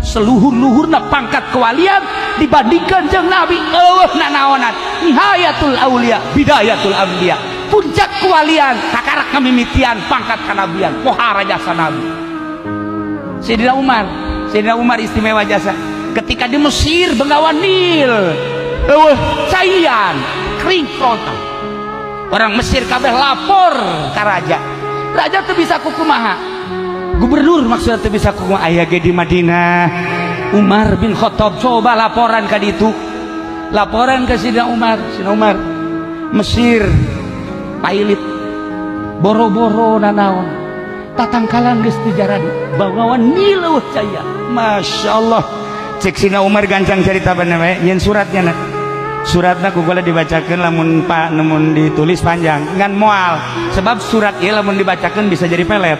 Seluhur-luhurna pangkat kewalian dibandingkan jeung nabi eueuh nanaonan. Nihayatul aulia, bidayatul anbiya. Puncak kewalian kakarak ngamimitian pangkat kanabian, pohara jasa nabi. Sayyidina Umar, Sayyidina Umar istimewa jasa. Ketika di Mesir Bengawan Nil, eueuh caian, kering kerontang. Orang Mesir kabeh lapor ka raja. Raja teu bisa kukumaha. Gubernur maksudnya teu bisa kukumaha, aya ge di Madinah. Umar bin Khattab coba laporan ka ditu. Laporan ke Sayyidina Umar, Sayyidina Umar, Mesir pailit boro-boro nanaon, tatangkalan geus dijaradi Bengawan Nil eueuh caya. Masya Allah, cek Sina Umar gancang cerita bener we nyeun suratnya na. Suratna ku kula dibacakeun, lamun pak namun ditulis panjang ngan moal, sebab surat ieu lamun dibacakeun bisa jadi pelet,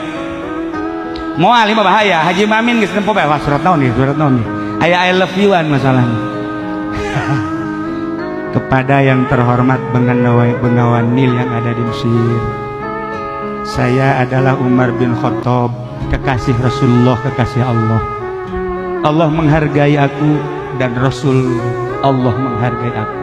moal ieu mah bahaya. Haji Mamin geus nempo bae, wah, surat naon nih, surat naon nih, aya "I love you" an masalahnya. Kepada yang terhormat Bengawan, Bengawan Nil yang ada di Mesir. Saya adalah Umar bin Khattab, kekasih Rasulullah, kekasih Allah. Allah menghargai aku dan Rasul Allah menghargai aku.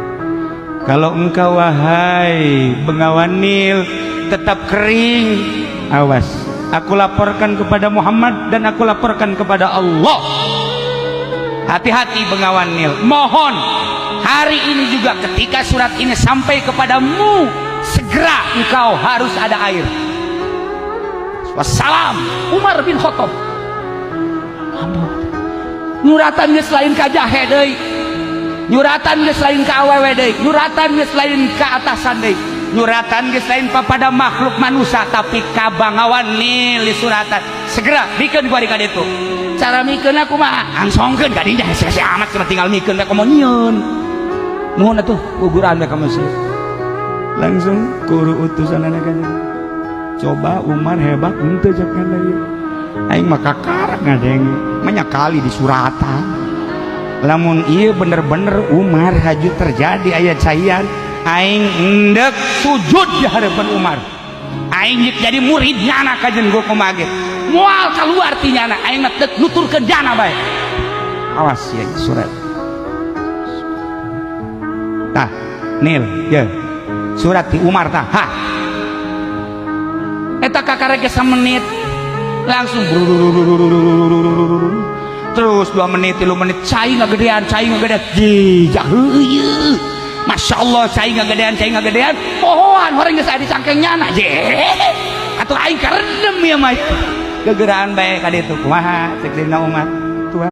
Kalau engkau, wahai Bengawan Nil, tetap kering, awas, aku laporkan kepada Muhammad dan aku laporkan kepada Allah. Hati-hati, Bengawan Nil. Mohon hari ini juga ketika surat ini sampai kepadamu, segera engkau harus ada air. Wassalam, Umar bin Khattab. Nyuratan geus lain ka jahe deui, nyuratan geus lain ka awewe deui, nyuratan geus lain ka atasan deui, nyuratan geus lain papada makhluk manusia, tapi ka Bangawan Nil disuratan, segera bikeun ku ka ditu. Cara mikeun aku mah angsongkeun ka dinya, hese-hese amat cuma tinggal mikeun we, komo nyieun. Nuhun atuh, guguran we ka Mesir. Langsung kuru utusan kan, coba Umar hebat henteu, cek ieu aing mah kakarak ngadenge banyak kali di suratan. Lamun ieu bener-bener Umar haju terjadi aya caian, aing endek sujud di hadapan Umar, aing jadi murid nyana kajen gua kumaha ge moal keluar ti nyana, aing mah deuk nuturkeun jana bae. Awas ya, surat tah Nil ya, surat di Umar tah. Ha, eta kakarek menit langsung terus 2 menit, 3 menit, cai ngagedean, cai ngagedean, jijak heueuh. Masya Allah, cai ngagedean, cai ngagedean, pohoan orang geus aya di cangkeng nyana je atuh, aing karendem ya mah gegeraan bae ka ditu. Kumaha cek dina Umar?